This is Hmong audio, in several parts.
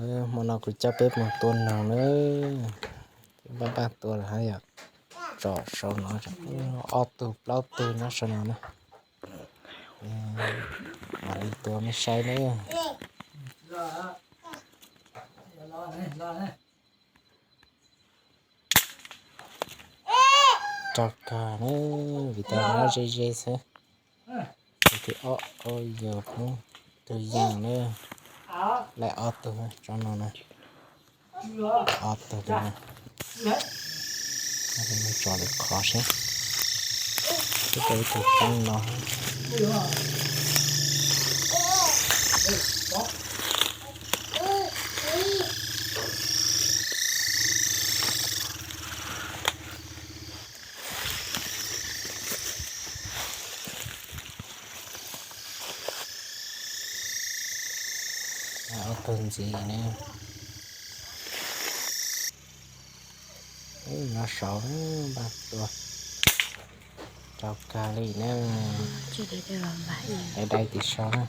Hmo no kuv coj peb mus tua noog na. Peb npaj npaj tua lawm hab yom. Tsom saum no, ob tug plaub tug nyob saum no na. Mam li tua mej saib na. Rau kag na, vim tas nyob ze ze xwb. Tus thib ob, yog tus yaam na, laim ob tug tsob no na, ob tug li na. Tso lwm qhov seb, twb tau ib tug toob no. Ob tug ntxiv na. Nyob saud npaj tua. Rau kag li na. Dai dai tim saud na.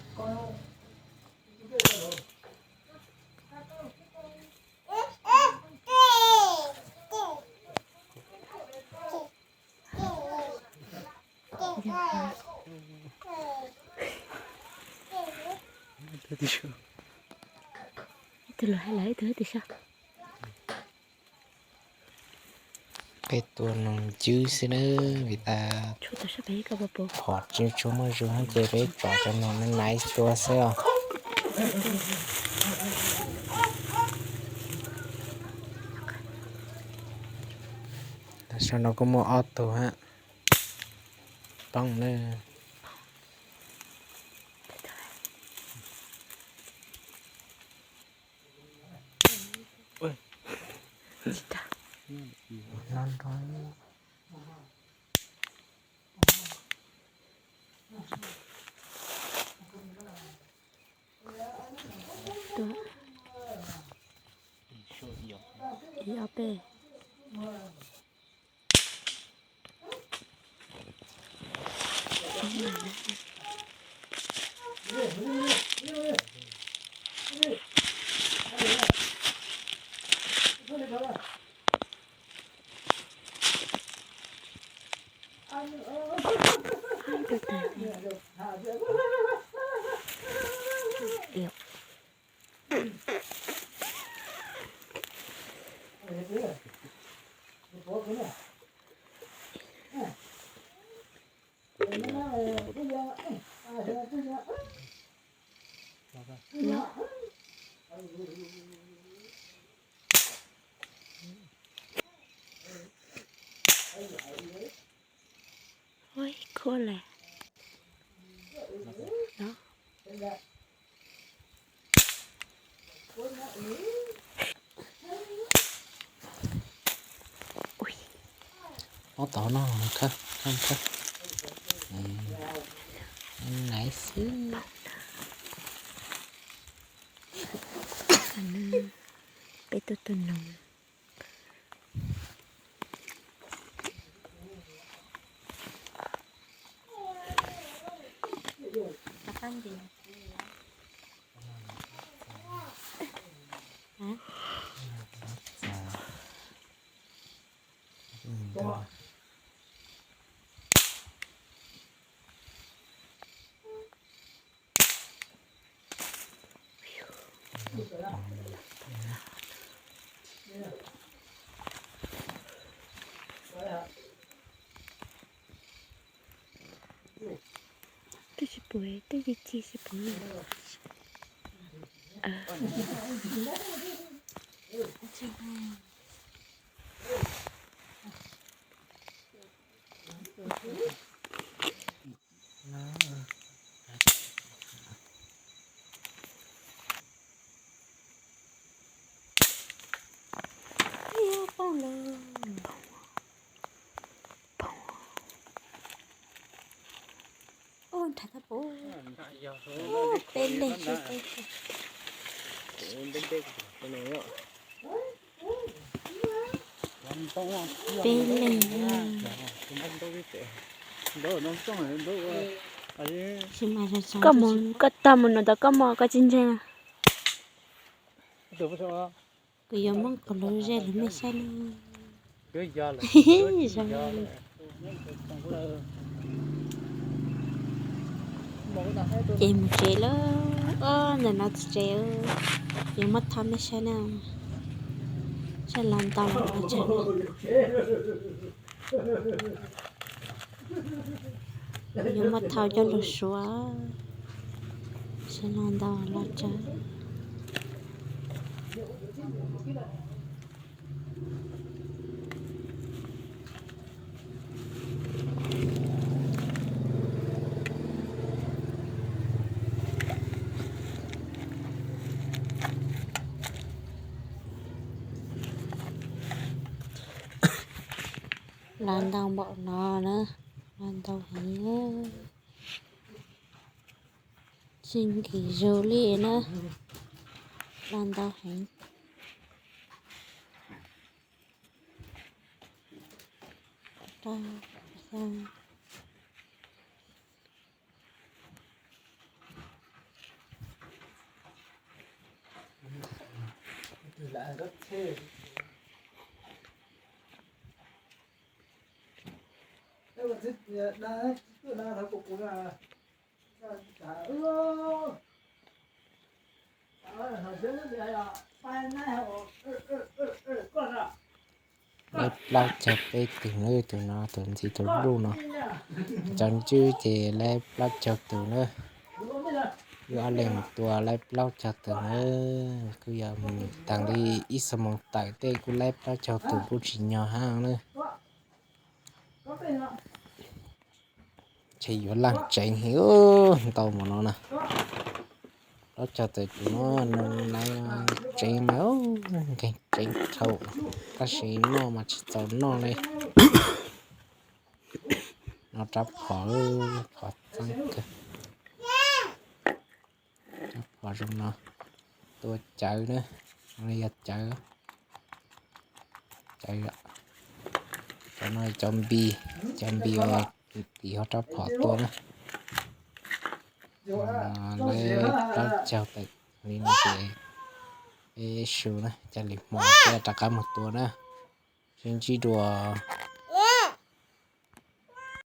Ib tug los hais lawm, ib tug tim saud. Peb tua noog ncwb xwb na, vim tas phom tsis tshua muaj zug ces peb tsom cov noog naiv tua xwb os. Tam sim no kuj muaj ob tug hab. Poob na. Ib ob peb. Ua ib khub lawm. Ob tog no khawb, khawb, khawb. Nice. Peb tuaj tua noog. Twb tsis pum, twb ci ci tsis pum li. Poob lawm. Poob. Ub, nrhav tau pub. Peb leeg xwb, peb leeg. Peb leeg. Koj mus, koj tog mus no tau koj mog, koj tsis ntseeg. Kuv yuav muab kuv lub zej los mej saib na. Ces mus tsev lawm, ntawm no txog tsev, yuav muab thauj mej saib na, saib los ntau los tsav na. Yuav muab thauj coj los suav, saib los ntau los tsav. Los ntau npaum no na, los ntau heev. Tsis nkim zus li na, los ntau heev. Laib plaub caug peb tug na, tus no tus ntxiv tus luj no. Cov ntswb ces laib plaub caug tus na. Wb ob leeg mus tua laib plaub caug tus na. Kuj yog mus tag li ib xuab moos tawm tej kuj laib plaub caug tus kuj tsis nyog hab na. Ces yuav laaj tseev heev, ntau npaum no na. Plaub caug tus tus no, tseev mas nkeeg tseev dhau, tab sis noj mas tsis txaus noj li. No rab phom, phom txeeb kawg. Rab phom zoo no, tua cawv na, no yog cawv, cawv. Cov no cov npis, cov npis uas tim hauv rab phom tua na. Laib plaub caug tawm li no ces peb su na, ca le hmo peb rov qab mus tua na. Sib ntsib dua